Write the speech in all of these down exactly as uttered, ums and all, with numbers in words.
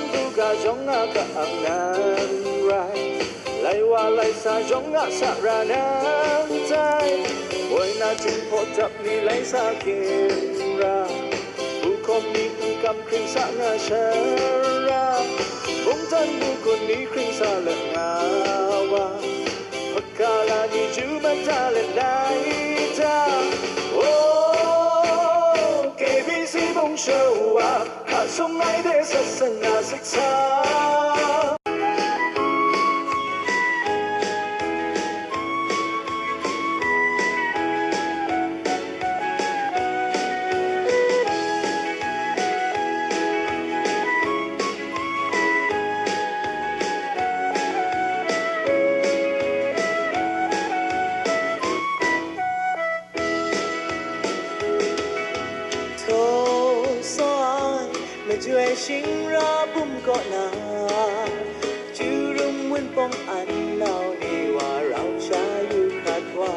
Buga jawng a ka-ang nan rai, lai wa lai sa jawng a sa ra nan tai, woi na jinghpaw dap ni lai sa ginra, bukom ni n kam hkring sa nga shara, mungdan lu gun ni hkring sa let nga wa, hpakala ni ju mada let lai ta. Oh, K B C mung shawa, hka sung ai de sa sanga sik sa. Thaw sa ai majoi shingra bum kaw na, Jurung wunpawng an nau ni wa rau sha yu hkrat wa,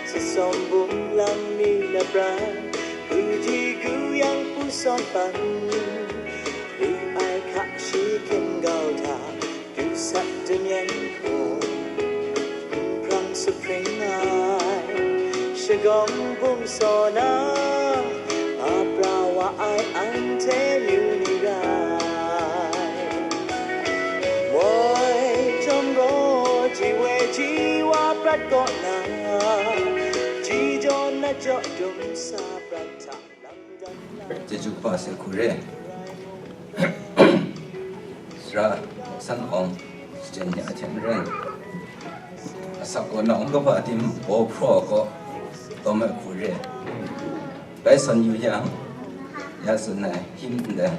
sasawm bum lang mi lapran, gu ji gu yang pu sawm pan, lu ai hka shi hkying gau hta, du sat damyan hkum, nprang suphring ai, shagawng bum saw na, ma pra wa ai anhte yu ni rai. Woi chyawm gaw, ji woi ji wa prat kaw na, ji jaw na jaw dum sa prat hta, lam dan na. Chyeju kaba sai hku re. Sara san awng, shachyen ni a hte maren, asak kaw na awng kaba tim baw hpraw kaw, tawm ai hku re. Bai san yu yang, ya tsun ai him ndai,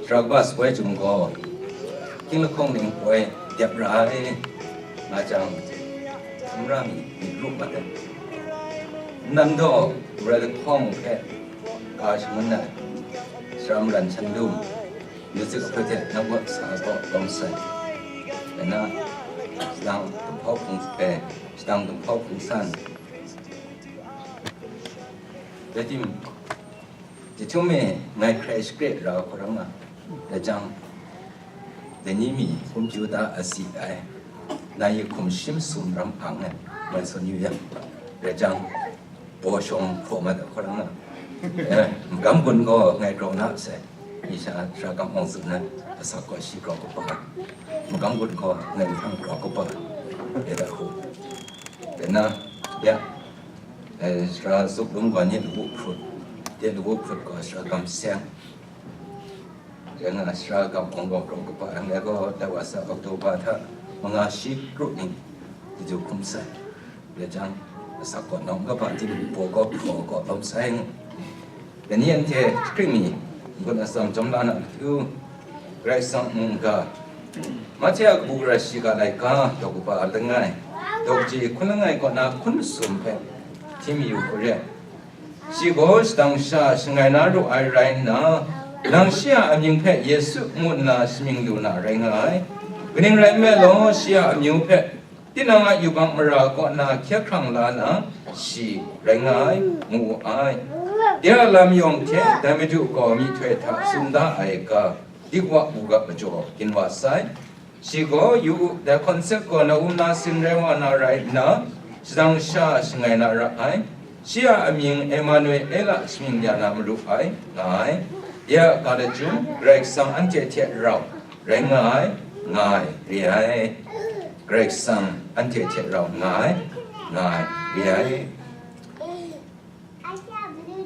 sara kaba sakoi chyum gaw, hkying lahkawng ning poi dep ra ai, nga jang, sumra mi myit ru mat ai. Nnan gaw, Karai lahkawng hpe ka shangun ai, sara maran shanlum, music ahpoi hte nang kaw sa ai kaw lawm sai, rai na, shadang gunhpau hpung, eh, shadang gunhpau hpung san, rai tim, jahtum e ngai hkrai shakre ra hkawrang a, rai jang, dai ni mi hkum chyu da asi ai, nai hkum shim sum ram hpang e, ngai sawn yu yang, rai jang, baw shawng hpraw mat ai hkawrang a, eh, magam gun gaw ngai grau na sai, ni sha sara gam awng tsun na, asak gaw shi grau kaba, magam gun gaw ngai mahtang grau kaba, e da hku. Rai na, ya, eh, sara zup lum gaw ni lawu hprut, de lawu hprut gaw sara gam seng, rai nga, sara gam awng gaw grau kaba, ngai gaw dai wa sa October hta manga shi kru ning, chyeju hkum sai, rai jang, asak kaw na awng kaba tim baw kaw hpraw kaw lawm sai ngu. Dai ni anhte hkring mi n-gun atsam jawm la na matu, Karai Kasang mungga, Mahte a kabu gara shiga laika, daw kaba langai, daw kaji hkun langai kaw na hkun masum hpe htim yu hku re. Shi gaw shadang sha shangai na ru ai rai nna, nang shi a amying hpe Yesu ngu nna shamying lu na rai nga ai. Kaning rai nme law, shi a amyu hpe tinang a yubak mara kaw na hkye hkrang la na, shi rai nga ai, ngu wu ai. De a lam yawng hte dai Madu gaw myihtoi hta tsun da ai ga, dik wa u ga majaw, gin wa sai. Shi gaw, yu u, dai hkawnsek gaw na um na sin rai wa na rai nna, shadang sha shangai na ra ai. Shi a amying Emanuela shamying ya na maru ai, nga ai. Ya ga lachyum, Karai Kasang anhte hte rau rai nga ai, nga ai, re ai. Karai Kasang anhte hte rau nga ai, nga ai, re ai.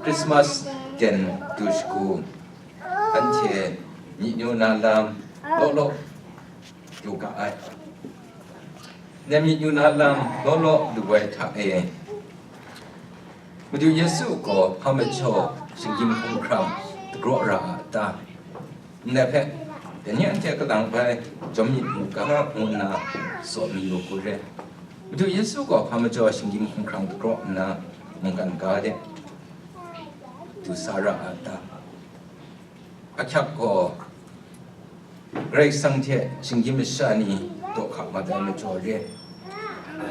Christmas den du shagu, anhte myi nu na lam law law du ga ai. Nang myi nu na lam law law du ai hta e, Madu Yesu gaw hpa majaw shinggyim hkumhkrang dagraw ra a ta? Ndai hpe, dai ni anhte kalang bai jawm myit mu ga, ngu nna tsaw mayu hku re. Madu Yesu gaw hpa majaw shinggyim hkumhkrang dagraw nna mungkan ga de du sa ra a ta? Ahkyak gaw, Karai Kasang hte shinggyim masha ni daw hka mat ai majaw re,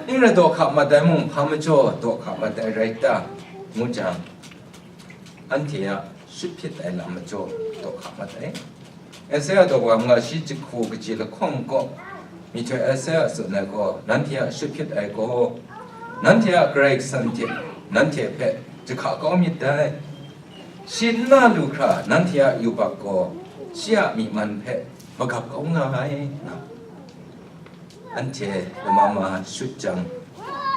n rai daw hka mat ai mung, hpa majaw daw hka mat ai rai ta, ngu jang, anhte a shut hpyit ai lam majaw daw hka mat ai. Esaia daw wa nga shi jahku kaji lahkawng kaw, myihtoi Esaia tsun ai gaw, nanhte a shut hpyit ai gaw, nanhte a Karai Kasang hte nanhte hpe jahka kau myit dai. Shi n na lu hkra nanhte a yubak gaw shi a myi man hpe magap kau nga ai, nga. Anhte lama ma shut jang,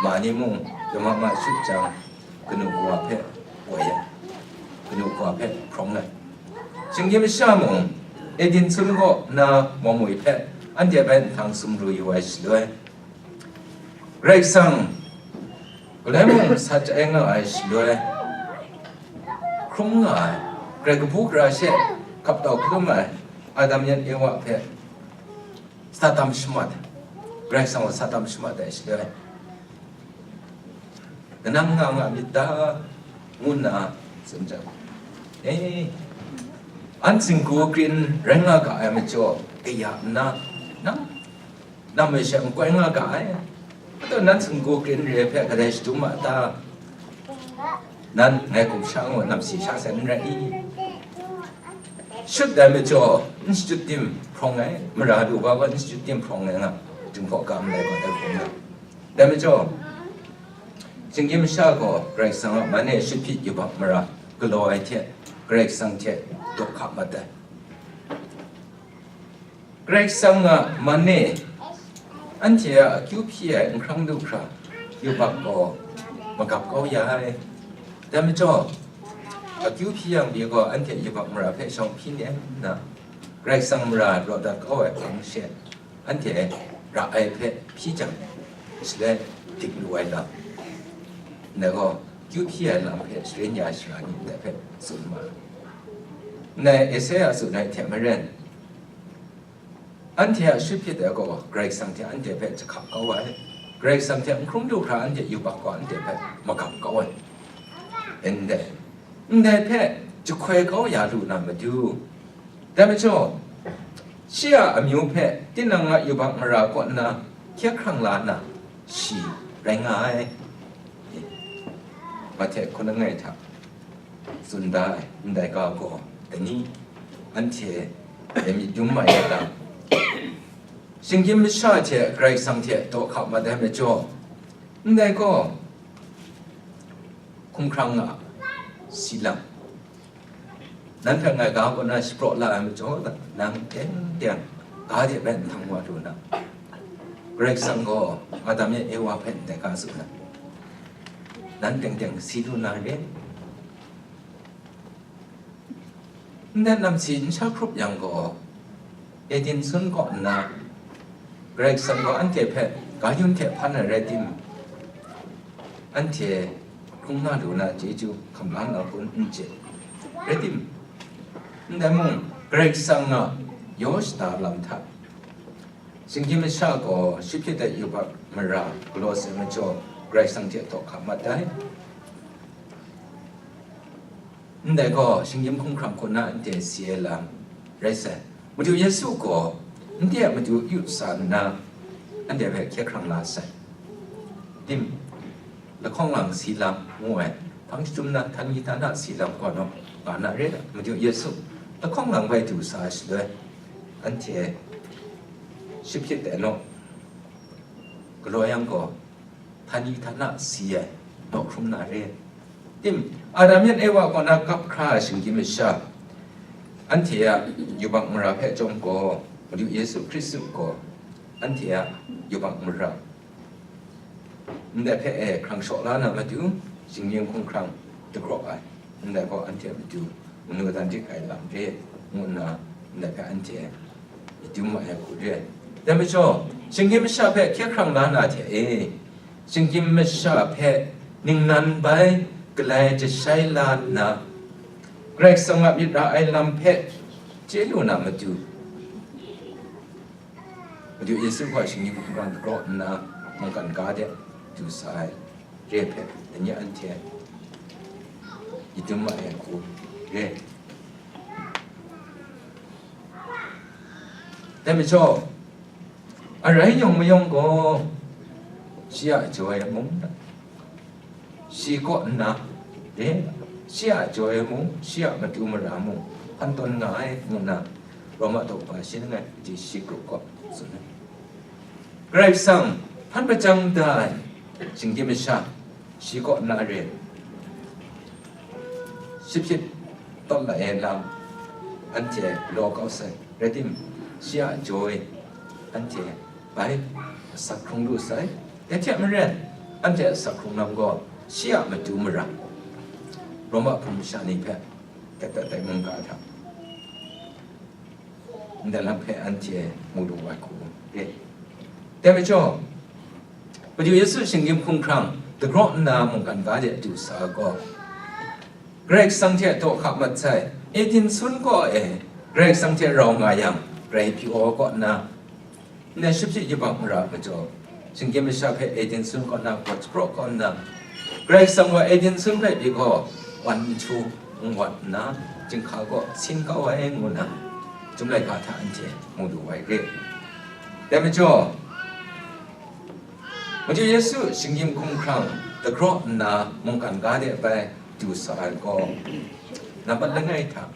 ma ni mung lama ma shut jang, kanu kawa hpe woi ai, kanu kawa hpe hprawng ai. Shinggyim masha mung, Eden sun kaw na Mawmwi hpe anhte hpe nhtang sumru yu ai shaloi, Karai Kasang galoi mung sat ai nga ai shaloi, hkrum nga ai, Karai kabu gara she hkap tau hkalum ai Adam yan Ewa hpe sa tam shamat, Karai Kasang gaw sa tam shamat ai shaloi, kanang nga nga myit ta, ngu nna tsun jang, e, an singgu krin rai nga ga ai majaw, kaya nna, nang, nang hpe she n koi nga ga ai, ataw nan singgu krin re hpe kadai shadum a ta? Nan ngai hkum sha ngu namsi sha sai n rai i? Shut dai majaw, n shut tim hprawng ai, mara du wa gaw n shut tim hprawng ai nga, Jinghpaw ga ndai gaw dai hprawng ai. Dai majaw, shinggyim masha gaw Karai Kasang a man e shut hpyit yubak mara galaw ai hte, Karai Kasang hte daw hka mat ai. Karai Kasang a man e anhte a akyu hpyi ai n hkrang du hkra yubak gaw magap kau ya ai. Dai majaw, akyu hpyi yang pyi gaw, anhte yubak mara hpe shawng hpyi nem nna, Karai Kasang mara raw dat kau ai hpang she, anhte ra ai hpe hpyi jang, shaloi dik lu ai lam, ndai gaw, akyu hpyi ai lam hpe sharin ya shara ni ndai hpe tsun ma ai. Ndai Esaia tsun ai hte maren, anhte a shut hpyit ai gaw Karai Kasang hte anhte hpe jahka kau ai, Karai Kasang hte n hkrum du hkra anhte yubak gaw anhte hpe magap kau ai. Ndai, ndai hpe jahkoi kau ya lu na matu, dai majaw, shi a amyu hpe tinang a yubak mara kaw nna hkye hkrang la na, shi rai nga ai. Mahte hkun langai hta tsun da ai ndai ga gaw dai ni? Anhte dai myit dum mai ai lam, shinggyim masha hte Karai Kasang hte daw hka mat ai majaw, ndai gaw hkumhkrang a si lam, nan hpe ngai ga kaw na shapraw la ai majaw, nang teng teng ga de bai nhtang wa lu na, Karai Kasang gaw Adam e Ewa hpe ndai ga tsun ai, nan teng teng si lu na re. Ndai namsi n sha hkrup yang gaw, Eden sun kaw nna, Karai Kasang gaw anhte hpe ga yun hte hpan ai rai tim, anhte hkrung nga lu na chyeju hkam la na kun n chye. Rai tim, ndai mung, Karai Kasang a yaw shada lam hta, shinggyim masha gaw shut hpyit ai yubak mara galaw sai majaw, Karai Kasang hte daw hka mat ai. Ndai gaw, shinggyim hkumhkrang hku na anhte si ai lam rai sai. Madu Yesu gaw, anhte a matu yu sa nna, anhte hpe hkye hkrang la sai. Tim, lahkawng lang si lam ngu ai, hpang jahtum na, htani htana si lam gaw naw, nga na re ai. Madu Yesu, lahkawng lang bai du sa ai shaloi, anhte shut hpyit ai naw, galaw yang gaw, htani htana si ai, naw hkrum na re. Tim, Adam yan Ewa kaw na kap hkra ai shinggyim masha, anhte a yubak mara hpe chyawm gaw, Madu Yesu Hkristu gaw anhte a yubak mara ndai hpe e hkrang shaw la na matu, shinggyim hkumhkrang dagraw ai, ndai gaw anhte a matu manu dan dik ai lam re, ngu nna ndai hpe anhte myit dum ma ai hku re ai. Dai majaw, shinggyim masha hpe hkye hkrang la na hte e, shinggyim masha hpe ningnan bai galai jashai la nna, Karai Kasang a myit ra ai lam hpe chye lu na matu, Madu Yesu gaw shinggyim hkumhkrang dagraw nna mungkan ga de du sa ai re hpe, dai ni anhte myit dum ma ai hku re. Dai majaw, arai yawng mayawng gaw, shi a jaw e mung, shi kaw nna, e, shi a jaw e mung, shi a matu mara mung, hpan tawn nga ai, ngu nna, Roma daw kaba shi langai kaji shi grup kaw tsun ai. Karai Kasang hpan majang da ai shinggyim masha shi kaw nna re, ship ship tawt la ai lam anhte law kau sai, rai tim, shi a jaw e anhte bai asak hkrung lu sai. Dai hte maren, anhte asak hkrung lam gaw shi a matu mara, Roma hpung masha ni hpe dat dat ai mungga hta ndai lam hpe anhte mu lu ai hku re. Dai majaw, Madu Yesu shinggyim hkumhkrang dagraw nna mungkan ga de du sa ai gaw, Karai Kasang hte daw hka mat sai, Eden sun kaw e Karai Kasang hte rau nga yang, grai pyi-aw kaw nna, ndai ship ship yubak mara majaw, shinggyim masha hpe Eden sun kaw na gaw shapraw kau nna, Karai Kasang gaw Eden sun hpe pyi gaw, wan nhtu n wat nna, jinghka gaw sin kau ai ngu na, Chyum laika hta anhte mu lu ai re. Dai majaw, Madu Yesu shinggyim hkumhkrang dagraw nna mungkan ga de bai du sa ai gaw, nambat langai hta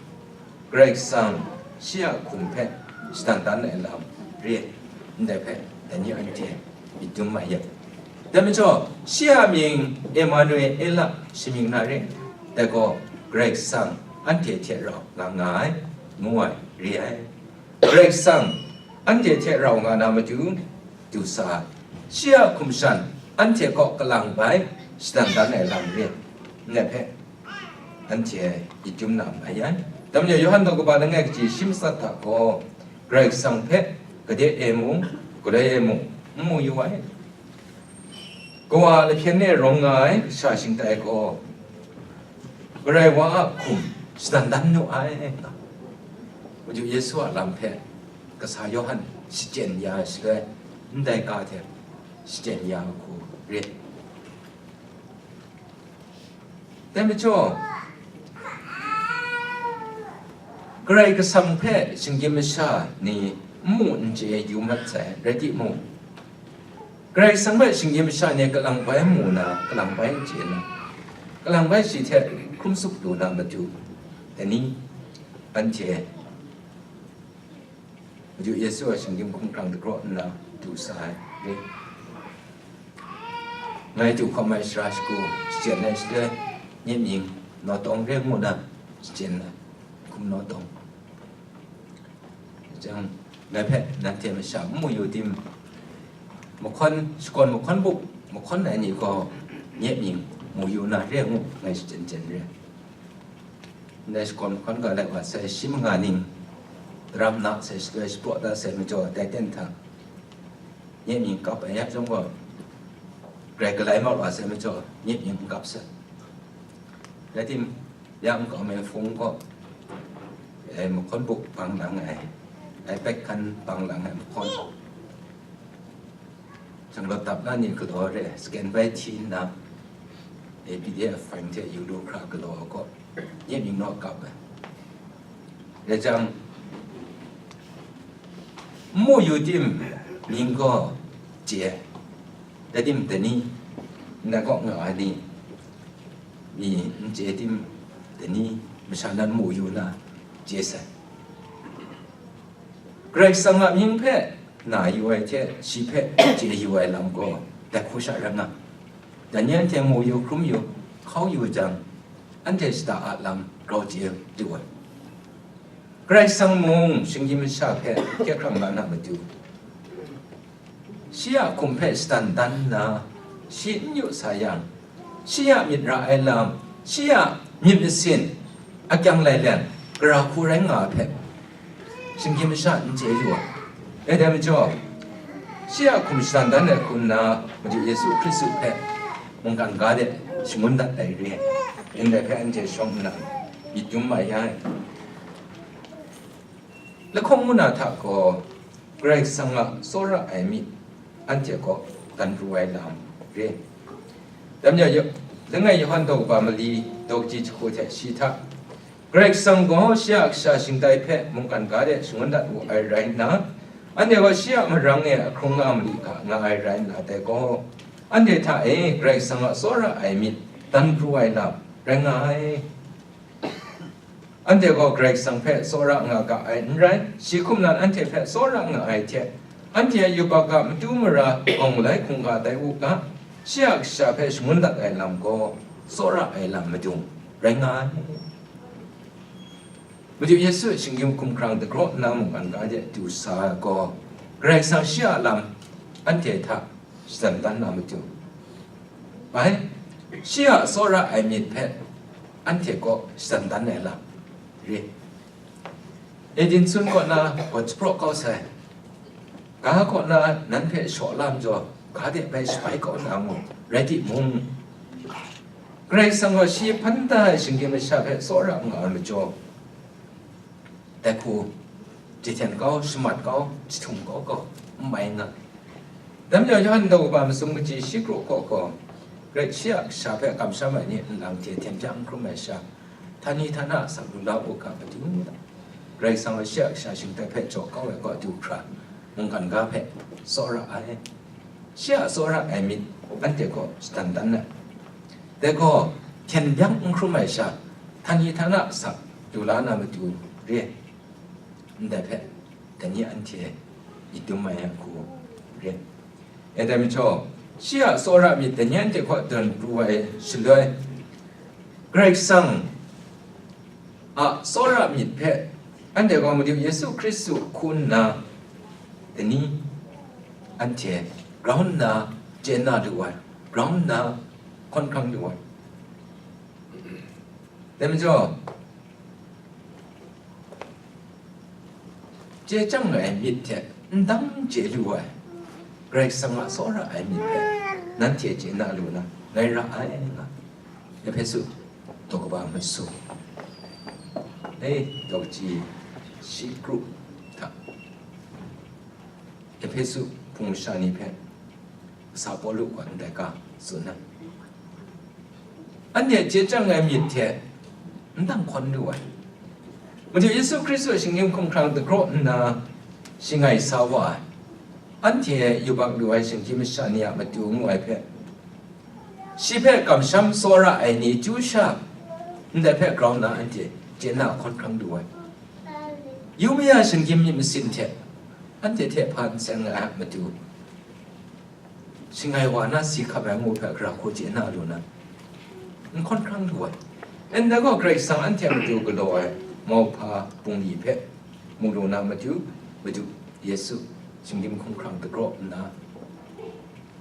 Karai Kasang shi a hkum hpe shadan dan ai lam re, ndai hpe dai ni anhte myit dum mai yang. Dai majaw, shi a mying Emanuela shamying na re, dai gaw Karai Kasang anhte hte rau nga nga ai, ngu ai re ai. Karai Kasang anhte hte rau nga na matu du sa ai, shi a hkum shan anhte kaw kalang bai shadan dan ai lam re, ndai hpe anhte myit dum na mai ai. Dai majaw, Yawhan daw kaba langai kaji shi matsat hta gaw, Karai Kasang hpe gade e mung, galoi e mung, n mu yu ai. Kawa lahpyen e rawng nga ai kasha shingtai gaw, Karai Wa a hkum shadan dan nu ai, nga Madu Yesu a lam hpe kasa Yawhan shachyen ya ai shaloi, ndai ga hte shachyen ya ai hku re. Dai majaw, Karai Kasang hpe shinggyim masha ni n mu n chye yu mat sai, rai timung, Karai Kasang hpe shinggyim masha ni kalang bai mu na, kalang bai n chye na, kalang bai shi hte hkrum sup lu na matu, dai ni anhte Madu Yesu a shinggyim hkumhkrang dagraw nna du sa ai re. Ngai du hkawm ai sara shagu shachyen ai shaloi, nye mying Nawtawng re ngu na shachyen ai, hkum Nawtawng. Jang, ngai hpe nanhte masha n mu yu tim, mahkawn, shakawn mahkawn bup mahkawn ai ni gaw, nye mying mu yu na re ngu, ngai shachyen chyen re. Ndai shakawn mahkawn ga lai wa sai, shi manga ning daram na sai, shaloi shapraw da sai majaw, dai ten hta nye mying kap ai ya chyawm gaw, grai galai mat wa sai majaw, nye mying n kap sai. Rai tim, ya nkau mi hpung gaw, eh, mahkawn buk bang lang ai, iPad hkan bang lang ai mahkawn. Shanglawt dap na ni galaw re, scan bai hti nna, eh, P D F file hte yu lu hkra galaw ai gaw, nye mying naw kap ai. Rai jang, n mu yu tim, mying gaw chye ai. Rai tim, dai ni, ndai kaw nga ai ni, mi n chye tim, dai ni, masha nan mu yu na, chye sai. Karai Kasang a mying hpe na yu ai hte, shi hpe chye yu ai lam gaw, dai hku sha rai nga. Dai ni anhte mu yu, hkrum yu, hkau yu jang, anhte shada a lam grau chye lu ai. Karai Kasang mung shinggyim masha hpe hkye hkrang la na matu, shi a hkum hpe shadan dan nna, shi n yu sa yang, shi a myit ra ai lam, shi a myit masin, akyang lailen, gara hku rai nga ai hpe, shinggyim masha n chye yu ai. Dai majaw, shi a hkum shadan dan ai hku nna, Madu Yesu Hkristu hpe mungkan ga de shangun dat ai re, ndai hpe anhte shawng nna, myit dum mai ai. Lahkawng muna hta gaw, Karai Kasang a tsawra ai myit anhte kaw dan pru ai lam re. Dai majaw, langai Yawhan daw kaba mali, daw kaji jahku hte shi hta, Karai Kasang gaw shi a kasha shingtai hpe mungkan ga de shangun dat wu ai rai nna, anhte gaw shi a marang e a hkrung nga mali ga nga ai rai nna, dai gaw, anhte hta e Karai Kasang a tsawra ai myit dan pru ai lam rai nga ai. Anhte gaw Karai Kasang hpe tsawra nga ga ai n rai, shi hkum nan anhte hpe tsawra nga ai hte, anhte a yubak a matu mara gawng malai hkungga tai u ga, shi a kasha hpe shangun dat ai lam gaw, tsawra ai lam madung rai nga ai. Madu Yesu shinggyim hkumhkrang dagraw nna mungkan ga de du sa ai gaw, Karai Kasang shi a lam anhte hta shatan dan na matu, bai, shi a tsawra ai myit hpe anhte kaw shatan dan ai lam re. Edin sun kaw na gaw shapraw kau sai, ga kaw na nan hpe shaw lam jaw, ga de bai shabai kau na mu, rai timung, Karai Kasang gaw shi hpan da ai shinggyim masha hpe tsawra nga ai majaw, dai hku jahten kau, shamat kau, jahtum kau gaw, n mai nga. Dai majaw, Yawhan daw kaba masum kaji shi kru kaw gaw, Karai shi a kasha hpe kamsham ai ni nlang hte hten hpya n hkrum ai sha, htani htana asak lu la u ga, madu, Karai Kasang gaw shi a kasha shingtai hpe jaw kau ai kaw du hkra, mungkan ga hpe tsawra ai. Shi a tsawra ai myit anhte gaw shatan dan ai. Dai gaw, hten byang n hkrum ai sha, htani htana asak lu la na matu re, ndai hpe, dai ni anhte myit dum ai hku re. E, dai majaw, shi a tsawra myit dai ni anhte kaw dawn pru ai shaloi, Karai Kasang a tsawra myit hpe anhte gaw Madu Yesu Hkristu hku nna, dai ni anhte grau nna chye na lu ai, grau nna hkawn hkrang lu ai. Dai majaw, chye chyang ai myit hte n dang chye lu ai, Karai Kasang a tsawra ai myit hpe nanhte chye na lu na, ngai ra ai nga. Ehpesu daw kaba masum, e, daw kaji shi kru hta, Ehpesu hpung masha ni hpe kasa Pawlu gaw ndai ga tsun ai. Anhte chye chyang ai myit hte n dang hkawn lu ai. Madu Yesu Hkristu a shinggyim hkumhkrang dagraw nna shangai sa wa ai, anhte yubak lu ai shinggyim masha ni a matu ngu ai hpe, shi hpe kamsham tsawra ai ni chyu sha, ndai hpe grau nna anhte chye na hkawn hkrang lu ai. Yu maya shinggyim myit masin hte anhte hte hpa n seng ai a matu, shangai wa na si hkap ai ngu hpe gara hku chye na lu na, n hkawn hkrang lu ai. Ndai gaw Karai Kasang anhte a matu galaw ai mauhpa bungli hpe mu lu na matu, Madu Yesu shinggyim hkumhkrang dagraw nna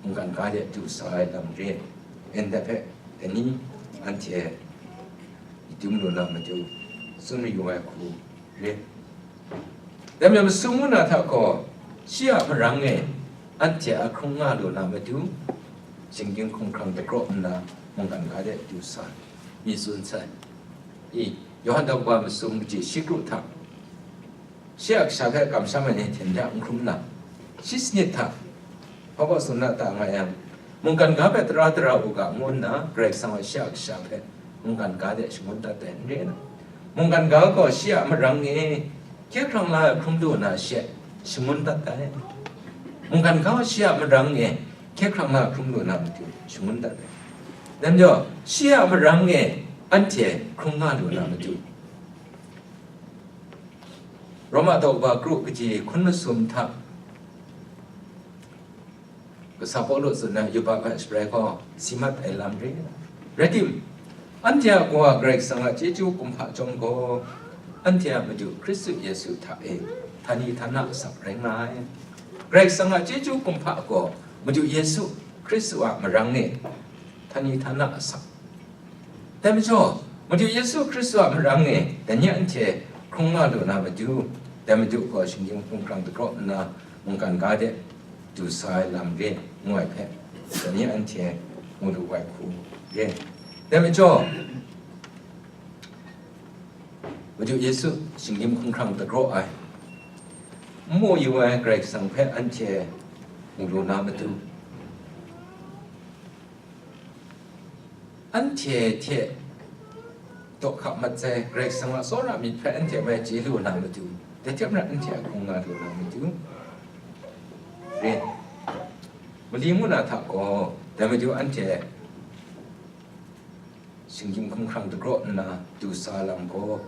mungkan ga de du sa ai lam re. Ndai hpe dai ni anhte myit dum lu na matu, tsun mayu ai hku re. Dai majaw, masum ngu na hta gaw, shi a marang e anhte a hkrung nga lu na matu, shinggyim hkumhkrang dagraw nna mungkan ga de du sa, myit tsun sai. I, Yawhan daw kaba masum kaji shi kru hta, shi a kasha hpe kamsham ai ni hten hte n hkrum na, shi sanit hta, hpa baw tsun na ta nga yang, mungkan ga hpe tara tara u ga, ngu nna Karai Kasang gaw shi a kasha hpe mungkan ga de shangun dat ai n re na, mungkan ga gaw shi a marang e hkye hkrang la ai hkrum lu na she shangun dat ai. Mungkan ga gaw shi a marang e hkye hkrang la ai hkrum lu na matu shangun dat ai. Dai majaw, shi a marang e anhte hkrung nga lu na matu, Roma daw kaba kru kaji hkun masum hta, kasa Pawlu tsun ai yubak a shabrai gaw si mat ai lam re. Rai tim, anhte a kawa Karai Kasang a chyeju kumhpa chyawm gaw, anhte a Madu Hkristu Yesu hta e htani htana asak rai nga ai. Karai Kasang a chyeju kumhpa gaw Madu Yesu Hkristu a marang e htani htana asak. Dai majaw, Madu Yesu Hkristu a marang e dai ni anhte hkrung nga lu na matu, dai Madu gaw shinggyim hkumhkrang dagraw nna mungkan ga de du sa ai lam re, ngu ai hpe, dai ni anhte mu lu ai hku re. Dai majaw, Madu Yesu shinggyim hkumhkrang dagraw ai, n mu yu ai Karai Kasang hpe anhte mu lu na matu, anhte hte daw hka mat sai Karai Kasang a tsawra myit hpe anhte bai chye lu na matu, dai hte maren anhte a hkrung nga lu na matu re. Mali ngu na hta gaw, dai Madu anhte shinggyim hkumhkrang dagraw nna du sa lam gaw,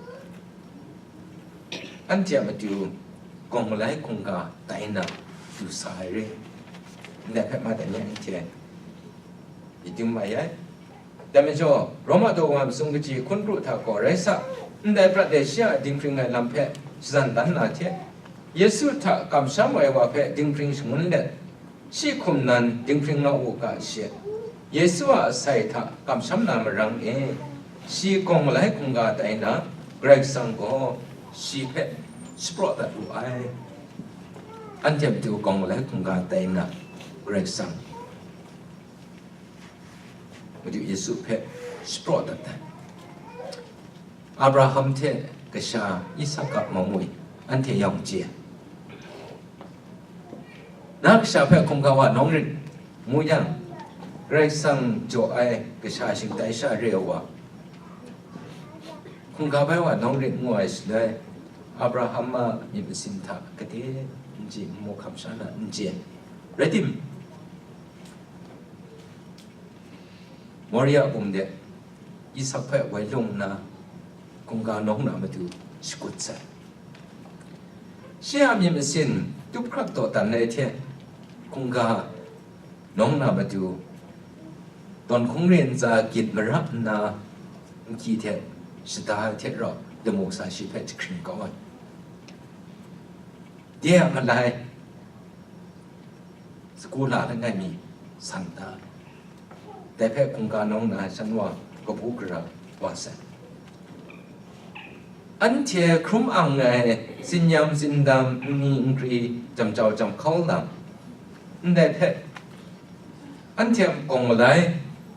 Anhte a matu gawng malai hkungga tai nna du sa ai re. Ndai hpe ma dai ni anhte i dum mai ai. Dai majaw, Roma daw wa masum kaji hkun pru hta gaw rai sa, ndai prat de shi a dinghpring ai lam hpe shazan dan na hte, Yesu hta kamsham ai wa hpe dinghpring shangun let, shi hkum nan dinghpring nga u ga she. Yesu a asai hta kamsham na marang e, shi gawng malai hkungga tai na, Karai Kasang gaw shi hpe shapraw dat wu ai. Anhte matu gawng malai hkungga tai na, Karai Kasang Madu Yesu hpe shapraw dat ai. Abraham hte kasha Isak a mung e anhte yawng chye. Na kasha hpe hkungga wa nawng rit ngu yang, Karai Kasang jaw ai kasha shingtai sha re ai wa, hkungga bai wa nawng rit ngu ai shaloi, Abraham a myit masin hta gade n chye, nmu hkam sha na n chye. Rai tim, Moria bum de Isak hpe woi lung nna, hkungga nawng na matu shakut sai. Shi a myit masin tup hkrak dawdan ai hte, hkungga nawng na matu, dawn hkungre ntsa gyit mara nna, nhki hte shada ai hte rau, lamu sa shi hpe jahkring kau ai. De a malai, sagu la langai mi san da, dai hpe hkungga nawng na shan wa kabu gara wa sai. Anhte hkrum ang ai tsin-yam tsindam nni nkri jam jau jam hkau lam, ndai hpe anhte a gawng malai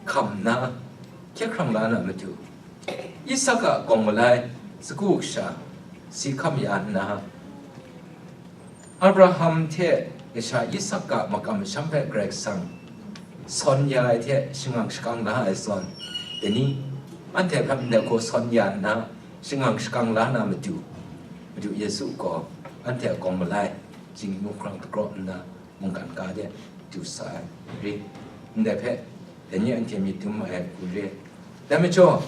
hkam nna hkye hkrang la na matu, Isak a gawng malai sagu kasha si hkam ya nna, Abraham hte kasha Isak a makam masham hpe Karai Kasang sawn ya ai hte shangang shakang la ai zawn, dai ni anhte hpe ndai hku sawn ya nna, shangang shakang la na matu, Madu Yesu gaw anhte a gawng malai, shinggyim hkrang dagraw nna, mungkan ga de du sa ai re. Ndai hpe, dai ni anhte myit dum ai hku re. Dai majaw,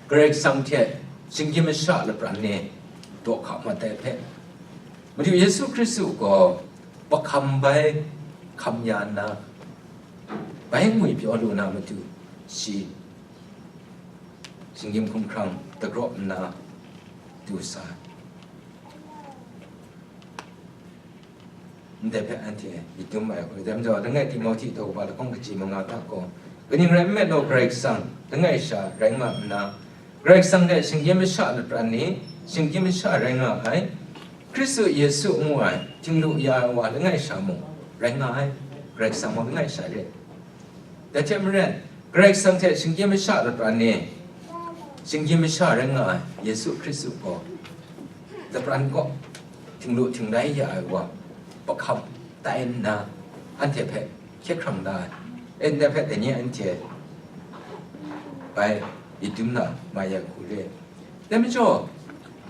Karai Kasang hte shinggyim masha lapran ni daw hka mat ai hpe, Madu Yesu Hkristu gaw bahkam bai hkam ya nna, bai ngwi pyaw lu na matu, shi shinggyim hkumhkrang dagraw nna du sa ai. Ndai hpe anhte myit dum ai hku, dai majaw, langai Timohti daw kaba lahkawng kaji manga hta gaw, kaning rai nme law, Karai Kasang langai sha rai nga nna, Karai Kasang hte shinggyim masha lapran ni, shinggyim masha rai nga ai, Hkristu Yesu ngu ai, htinglu ya ai wa langai sha mung rai nga ai, Karai Kasang mung langai sha re. Dai hte maren, Karai Kasang hte shinggyim masha lapran ni, shinggyim masha rai nga ai Yesu Hkristu gaw, lapran kaw htinglu htingrai ya ai wa, bahkam tai nna, anhte hpe hkye hkrang la ai. E, ndai hpe dai ni anhte bai myit dum na mai ai hku re. Dai majaw,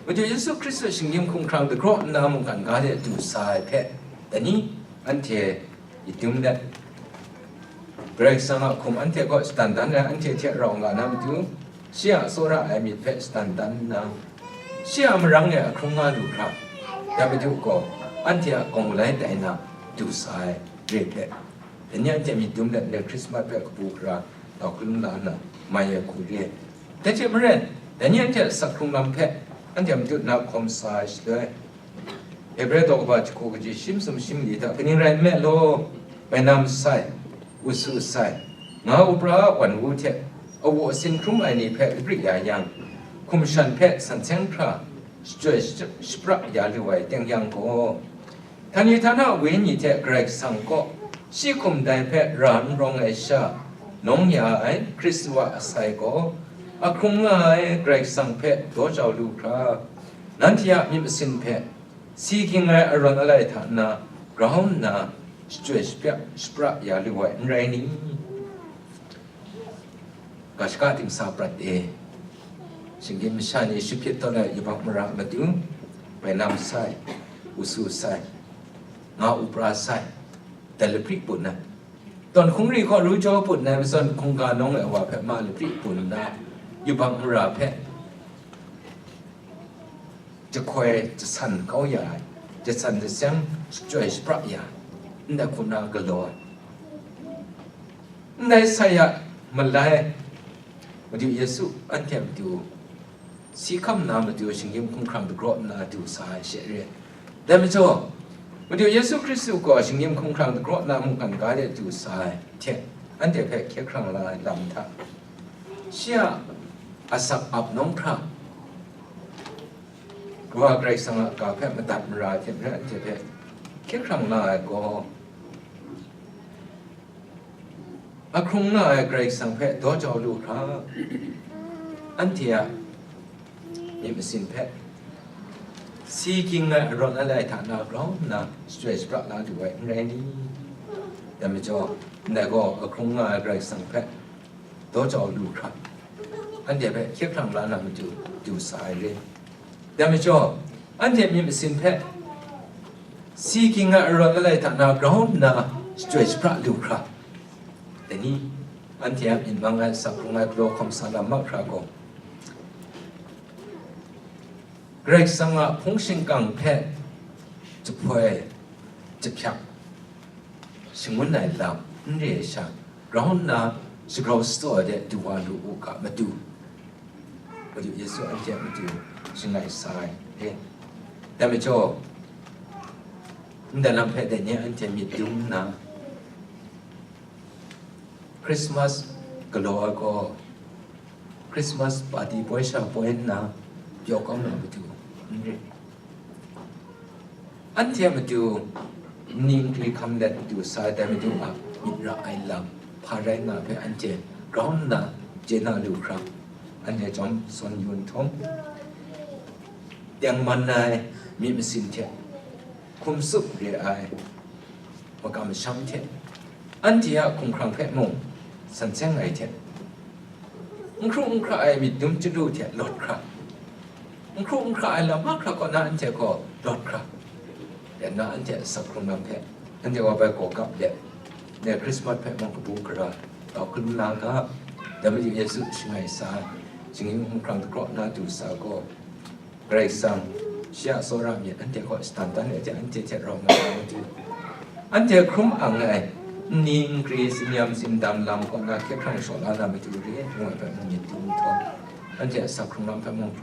Madu Yesu Hkristu shinggyim hkumhkrang dagraw nna mungkan ga de du sa ai hpe, dai ni anhte myit dum let, Karai Kasang a hkum anhte kaw shadan dan ai, anhte hte rau nga na matu, shi a tsawra ai myit hpe shadan dan nna, shi a marang e a hkrung nga lu hkra, dai Madu gaw anhte a gawng malai tai na du sa ai re hpe, dai ni anhte myit dum let, ndai Hkrismat hpe kabu gara tau hkalum la nna mai ai hku re ai. Dai hte maren, dai ni anhte a asak hkrung lam hpe anhte matut na hkawm sa ai shaloi, Hebre daw kaba jahku kaji shi masum shi mali hta, kaning rai nme law, bai na masai, usu sai, nga upra a wan wu hte awu asin hkrum ai ni hpe lapri ya yang, hkum shan hpe san seng hkra shachyoi shapra ya lu ai teng yang gaw, Htani htana wenyi hte Karai Kasang kaw shi hkum dai hpe ra n rawng ai sha, nawng ya ai Hkristu a asai gaw, a hkrung nga ai Karai Kasang hpe daw jau lu hkra, nanhte a myit masin hpe si ging ai arawn alai hta na grau nna shachyoi shapya, shapra ya lu ai, n rai ni? Ga shaka dingsa prat e, shinggyim masha ni shahpyit tawn ai yubak mara matu, bai na masai, usu sai, nga upra sai, dai lapri pun ai, tawn hkungri kaw ru jaw pun ai, matsawn hkungga nawng ai wa hpe ma lapri pun nna, yubak mara hpe jahkoi jasan kau ya ai, jasan jaseng shachyoi shapra ya ai, ndai hku na galaw ai. Ndai sai a malai, Madu Yesu anhte a matu si hkam na matu shinggyim hkumhkrang dagraw nna du sa ai she re. Dai majaw, Madu Yesu Hkristu gaw shinggyim hkumhkrang dagraw nna mungkan ga de du sa ai hte, anhte hpe hkye hkrang la ai lam hta, shi a asak ap nawng hkra, Wa Karai Kasang a ga hpe madat mara ai hte maren anhte hpe hkye hkrang la ai gaw, ahkrung nga ai Karai Kasang hpe daw jau lu hkra, anhte a myit masin hpe si ging ai arawt alai hta na grau nna shachyoi shapra la du ai, n rai ni? Dai majaw, ndai gaw ahkrung nga ai Karai Kasang hpe daw jau lu hkra, anhte hpe hkye hkrang la na matu du sa ai re. Dai majaw, anhte myit masin hpe si ging ai arawt alai hta na grau nna shachyoi shapra lu hkra, dai ni? Anhte a myit mang ai, asak hkrung ai galaw hkawm sa lam mahkra gaw, Karai Kasang a hpung shingkang hpe jahpoi jahpyak shangun ai lam n re ai sha, grau nna shagrau shadaw ai de du wa lu u ga matu, Madu Yesu anhte a matu shangai sa ai re. Dai majaw, ndai lam hpe dai ni anhte myit dum nna, Christmas galaw ai gaw, Christmas party poi sha poi nna pyaw kau na matu n re. Anhte a matu nni nkri hkam let du sa ai, dai matu a myit ra ai lam hpa rai nga ai hpe anhte grau nna chye na lu hkra, anhte chyawm sawn yu nhtawm, tengman ai myit masin hte hkum tsup re ai makam masham hte, anhte a hkumhkrang hpe mung san seng ai hte, n hkru n hkra ai myit dum chyalu hte lawt hkra, n hkru n hkra ai lam mahkra kaw na anhte gaw lawt hkra, ya na anhte a asak hkrung lam hpe anhte wa bai gaw kap let, ne Hkrismat hpe mung kabu gara tau hkalum na ga, dai Madu Yesu shangai sa ai, shinggyim hkumhkrang dagraw nna du sa gaw, Karai Kasang, shi a tsawra myit anhte kaw shadan dan ai hte, anhte hte rau nga na matu, anhte hkrum ang ai nni nkri, tsin-yam tsindam lam kaw na hkye hkrang shaw la na matu re, ngu ai hpe mung myit dum nhtawm, anhte a asak hkrung lam hpe mung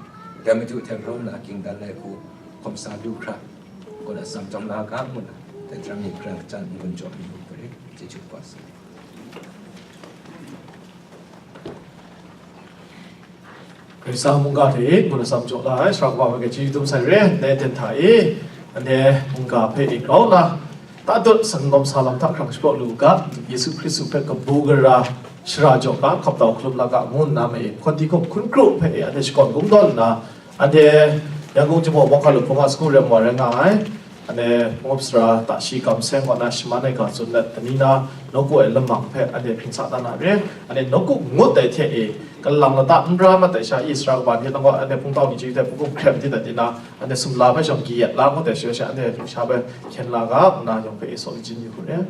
dai matu hte rau nna ging dan ai hku hkawm sa lu hkra, kaw na atsam chyawm la ga, ngu na, dai hte rau myit hkra jan n-gun jaw yu u ga re, chyeju kaba sa. Karai Kasang mungga hte e ngu na atsam jaw la ai, Sara Kaba hpe chyeju dum sai re, ndai ten hta e, anhte mungga hpe e grau nna, tatut san gawm sa lam hta hkrang shapraw lu u ga, Yesu Hkristu hpe kabu gara shara jaw ga, hkap tau hkalum la ga, ngu nna ma e, hkawn di hkum hkun kru hpe e, anhte shakawn kungdawn nna, anhte Yangon Jinghpaw Bawngkahlu Hpung a sagu rem wa rai nga ai, Anhte Hpung Up Sara Tashi Kam Seng kaw na shaman ai ga tsun let, dai ni na nawku ai lamang hpe anhte hpring sa da na re. Anhte nawku ngut ai hte e, kalang lata n ra mat ai sha i, Sara Kaba ni nang gaw anhte hpungtau ni chyu hte hpungkum hkrem di dat di na, anhte sumla hpe shawng kayat la ngut ai sha, sha anhte lusha hpe hkyen la ga, nna yawng hpe e saw lachyum yu hku re.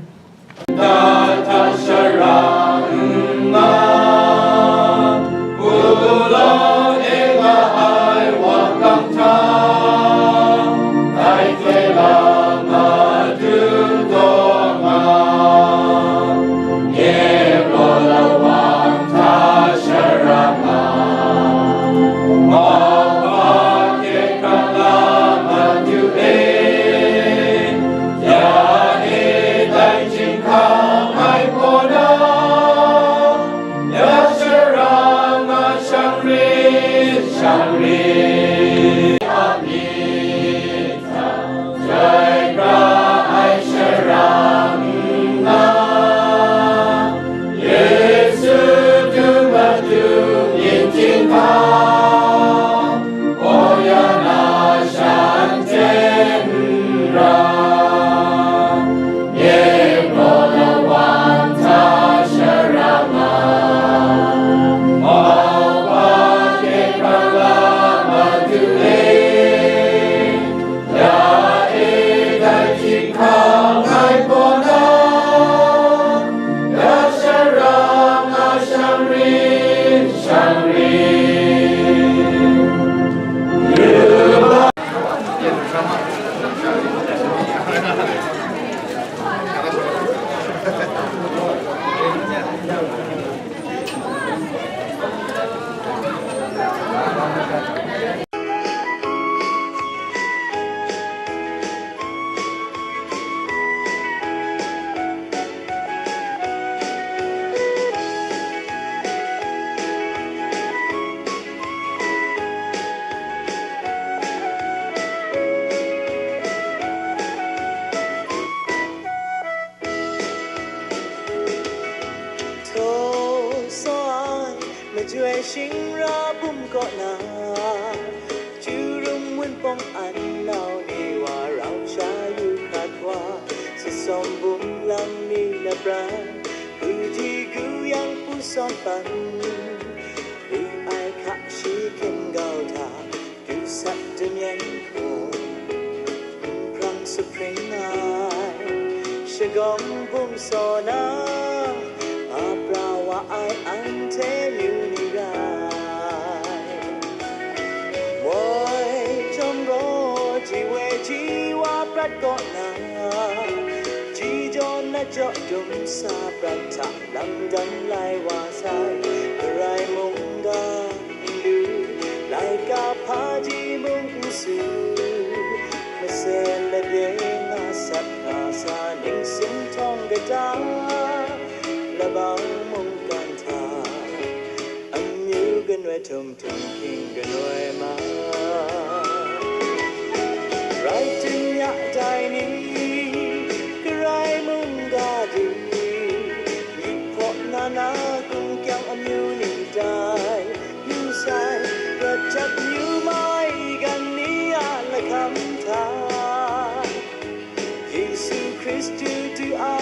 Ya e dai chyinghkang ai hpaw na, ya sharang a shangrin shangrin a myit hta, chyoi pra ai sharang nna, Yesu du madu myit chyinghkang, oh ya na shanhte n ra, nye gaw lawan hta sharang a, Mauhpa hkye hkrang la madu e, ya e dai chyinghkang ai hpaw na, ya sharang a shangrin shangrin. Joi shingra bum kaw na, Chyu rum wunpawng an nau ni wa rau sha yu hkrat wa, Sasawm bum lang mi lapran, Gu ji gu yang pu sawm pan, Gu ai hka shi hkying gau hta, Du sat damyan hkum, N hprang suphring ai, Shagawng bum saw na, Apra wa ai anhte myu ni rai. Moi jawm gaw, ji we ji wa prat kaw na, Ji jaw na jaw dum sa prat hta, Lam dan lai wa sai, Karai mungga n lu, Laika hpaji mung n su, Masen lade nga sat nga sa ning sumhtawng kata, Labau mungkan hta, Amyu kanoi htum htum hkying kanoi ma. Rai tim ya dai ni, Karai mungga du, Myi hpaw na na gung kyang amyu ni dai, Yu sai, prat jat yu mai gan ni a lahkam hta, Yesu Hkristu du a